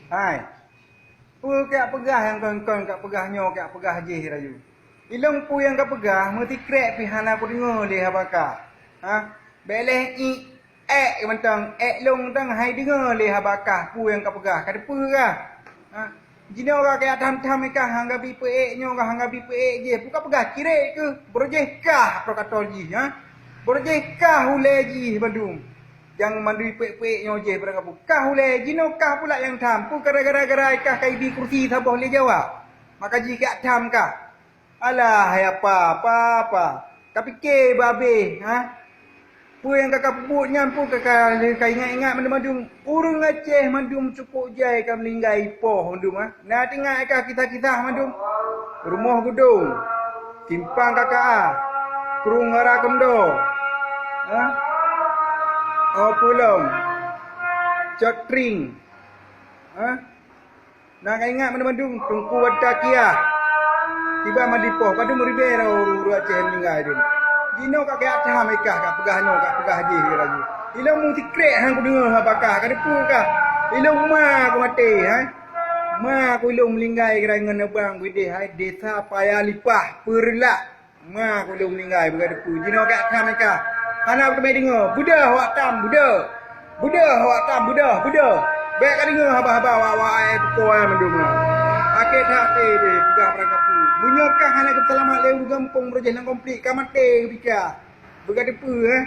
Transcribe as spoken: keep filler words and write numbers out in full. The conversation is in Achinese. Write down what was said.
Hai. Peue kajak peugah nyang kon-kon kajak peugah nyoe, kajak peugah jih rayu. Ilong peue nyang kapeugah, meusikrek pih hana kudeungoe lé haba kah. Ha? Bék lé iek, ék mantong, ék lôn mantong hai deungoe lé haba kah peue nyang kapeugah. Kateupeue kah? Ha? Jinoe kah kajak tham-tham kah, hana bi peuék nyoe kah, hana bi peuék jih. Peue kapeugah cirek keuh, beureuh jih kah prokator jih, ha? Beureuh jih kah ulée jih bandum. Nyang mandum peuék-peuék nyoe jih barangkapeue. Kah ulée jinoe kah pula nyang tham. Peue gara-gara kah kaibi kursi saboh lé Jawa? Maka jih kajak tham kah. Alah, hai apa, apa, apa. Kapike babeh, ha? Peue nyang ka kapeubuet nyan peue ka, ka, ka ingat-ingat mandum-mandum. Ureuëng Aceh mandum cukôp jai ka meulinggai ipoh mandum, ha? Na teuingat kah kisah-kisah mandum? Rumoh Gudong, Simpang K K A, Krueng Ara Kondo, ha? Oh Pulom, Cot Kring, ha? Na ka ingat mandum-mandum, Teungku Watakiah. Kiban malipoh, padum ribée ureuëng Aceh meuninggai dum. Jinoe ka kajak tham ikah, ka peugah nyoe, ka peugah jih, kira jih. Ilong meusikrek han kudeungoe haba kah, kateupeue kah. Ilong ma ku maté, hai. Ma ku ilong meuninggai kira ngon neubang bideh, hai. Desa Paya Lipah, Peureulak. Ma ku lôn meuninggai, beuka teupeue. Jinoe kajak tham ikah. Hana kuteumé deungoe. Beudôh awak tham, beudôh. Beudôh awak tham, beudôh, beudôh. Bék kadeungoe haba-haba awak-awak ai peukoe mandum nyan. Akhé that, eh, deh, peugah barangkapeue. Meunyoe kah hana geuseulamat lé ureuëng gampông beureuh jih lam konflik, ka maté geupike. Beuka teupeue, eh.